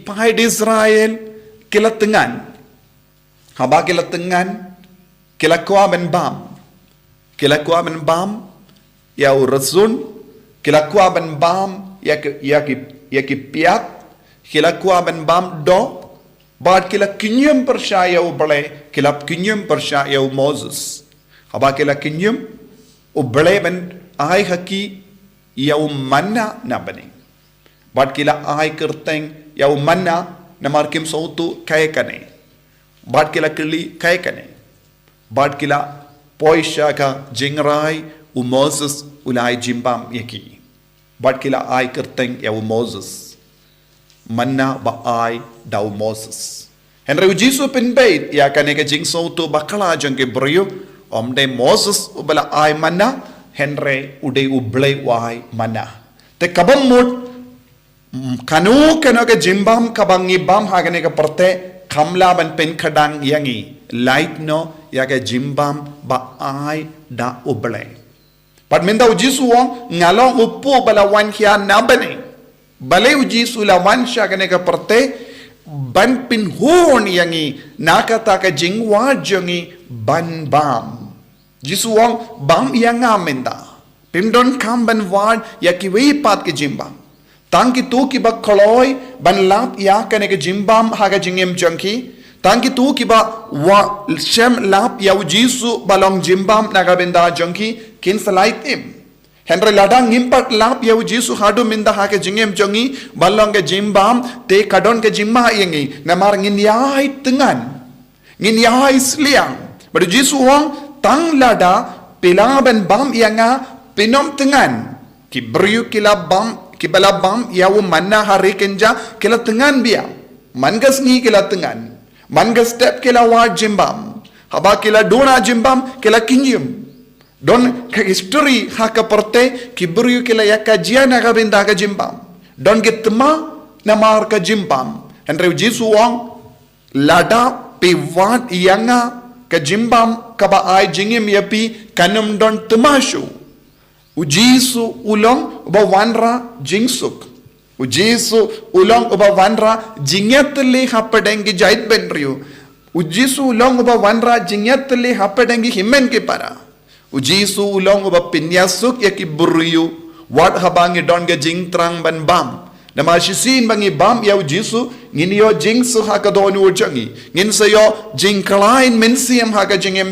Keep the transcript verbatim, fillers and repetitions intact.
paid Israel ki la tyngan. Haba ki la tyngan, ki la kwah ban bam. Ki la kwah ban bam ïa u rsun, ki la kwah ban bam ïa ki, ïa ki, ïa ki piat, ki la kwah ban bam doh, bad ki la kynjum pyrshah ïa U Blei, ki la kynjum pyrshah ïa u Moses. Haba ki la kynjum, U Blei ban ai ha ki ïa u manna na bneng. Bad ki la ai kyrteng ïa u manna namar kim sngewthuh kaei kane. Bad ki la kylli kaei kane. Bad ki la poi sha ka jingrai, u Moses u la ai jingbam ïa ki. Bad ki la ai kyrteng ïa u Moses. Manna ba ai da u Moses. Hynrei u Jisu pynbeit ïa kane ka jingsngewthuh bakla jong ki briew, ym dei Moses uba la ai manna, hynrei u dei U Blei u ai manna. Te kaba mut, mm, kano kano ka jingbam kaba ngi bam ha kane ka pyrthei, kam lah ban pynkhadang ïa ngi. Lait noh ïa ka jingbam ba ai da U Blei. Bad mynta u Jisu u ong, nga long u pop ba la wan khia na bneng. Balei u Jisu u la wan sha kane ka pyrthei, ban pynhun ïa ngi na kata ka jingwad jong ngi ban bam. Jisu u ong, bam ïa nga mynta. Phim donkam ban wad ïa kiwei pat ki jingbam. Tang kito kiba kloi ban lap ïa kane ka jingbam ha ka jingim jong ki. Tang kito kiba wa-, shem lap ïa u Jisu ba long jingbam na ka bynta jong ki, kin sa lait im. Hynrei lada ngim pat lap ïa u Jisu haduh mynta ha ka jingim jong ngi, ba long ka jingbam, te ka don ka jingma ïa ngi, namar ngin ïai tyngan. Ngin ïai sliang. Bad u Jisu u ong, tang lada phi lah ban bam ïa nga, phin ym tyngan. Ki briew ki la bam, kiba la bam ïa u manna ha ri kynja, ki la tyngan biang. Man ka sngi ki la tyngan. Man ka step ki la wad jingbam. Haba ki la duna jingbam, ki la kynjum. Don ka history ha ka pyrthei, ki briew ki la ïa ka jia na ka bynta ka jingbam. Don ki thymmai namar ka jingbam. Hynrei u Jisu u ong, lada phi wad ïa nga, ka jingbam kaba ai jingim ïa phi, kan ym don thymmai shuh. U Jisu u long uba wanrah jingsuk. U Jisu u long uba wanrah jingïatylli hapdeng ki jaitbynriew. U Jisu u long uba wanrah jingïatylli hapdeng ki hynmen ki para. U Jisu u long uba pynïasuk ïa ki briew. Wat haba ngi don ka jingthrang ban bam. Namar shisien ba ngi bam ïa u Jisu, ngin ïoh jingsuk ha ka dohnud jong ngi. Ngin sa ïoh jingkhlaiñ mynsiem ha ka jingim